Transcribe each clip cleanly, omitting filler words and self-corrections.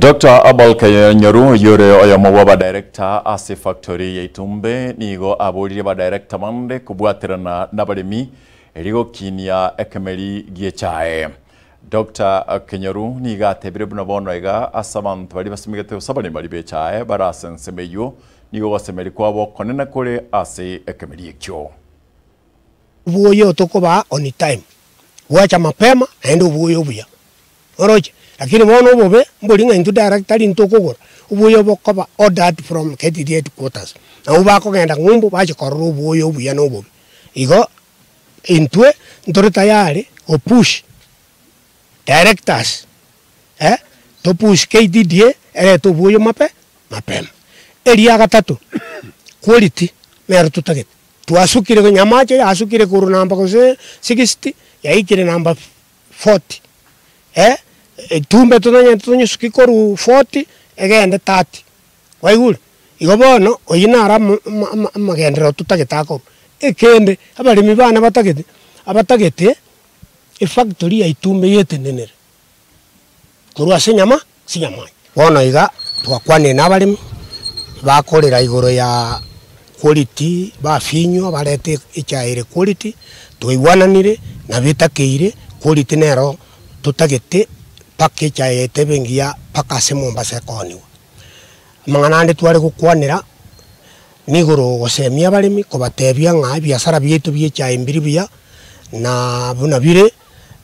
Doctor Abel Kenyoru oyio ore oyomo bw'abadirector ase efactory ya Itumbe nigo aboririe abadirector bande kobwaterana nabaremi erio gokinia ekemeri gi'echae. Doctor Kenyoru nigo atebire buna bono iga ase abanto baria basimegete gose abaremi baria b'echae bare ase ensemo eyio nigo ogosemeria kwabo okonene kore ase ekemeri ekio. Obuya otokobaa on time, bwacha mapema naende obuya obuya. Oroche? Lakini bono obobe mbori ng'a intwe direct tari intwe tokogora, obuya bokoba ordered from KTDA headquarters. Nabwo bakogenda ng'umbu bache korora obuya obuya na obobe. Igo intwe ntore tayari go push directors eh, to push KTDA erete obuya mape mapema. Eria gatato, quality nero totagete. Twasukire nyamache yasukire korwa namba gose sixty yaikire namba 40, eh, etumbe totanyete tonyesuki korwa 40 egende 30, kwaigure? Igo bono oyio naro amo ama ama amagenderero totagete akorwa. Ekende, abaremi bane batagete, abatagete efactory ya itumbe yetenenere korwa ase enyama ase enyamanya. Bono iga twakwanire na abaremi, bakorera igoro ya quality, bafinywa barete echae ere quality, twaigwananire nabo etakeire, quality nero totagete mpaka echae yaito ebe engiya mpaka ase Mombasa ekooniwa. Amang'ana ande tware gokwanera, nigoro gosemia abaremi kobatebia ng'a ebiasara biaito bia echae mbiri buya, na buna bire.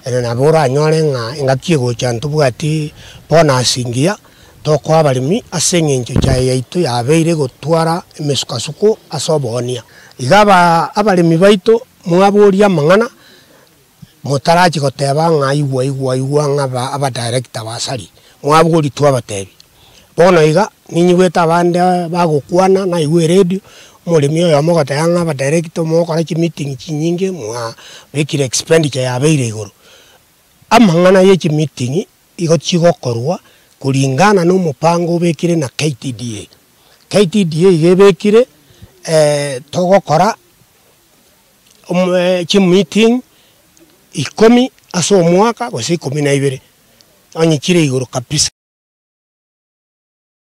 Ere nabo oranyore ng'a engaki egocha ntobwati bonus engiya tokoa abaremi ase eng'encho echae yaito yabeire gotwara emesukasuko ase oboonia. Iga aba abaremi baito mwaboria amang'ana motarachi goteba ng'a igwa igwa igwa ng'a aba abadirector basaria, mwaboria twabatebia. Bono iga, ninyigwete abande bagokwana naigwa eredio, omoremi oyomo ogoteba ng'a abadirector mogokora chimeeting chinyinge mwabekire expenditure yabeire igoro. Amang'ana ya echimeeting igo chigokorwa kuringana na omopango obekire na KTDA. KTDA iga ebekire togokora chimeeting ikomi ase omwaka gose ikomi na ibere, onye chire igoro kabisa.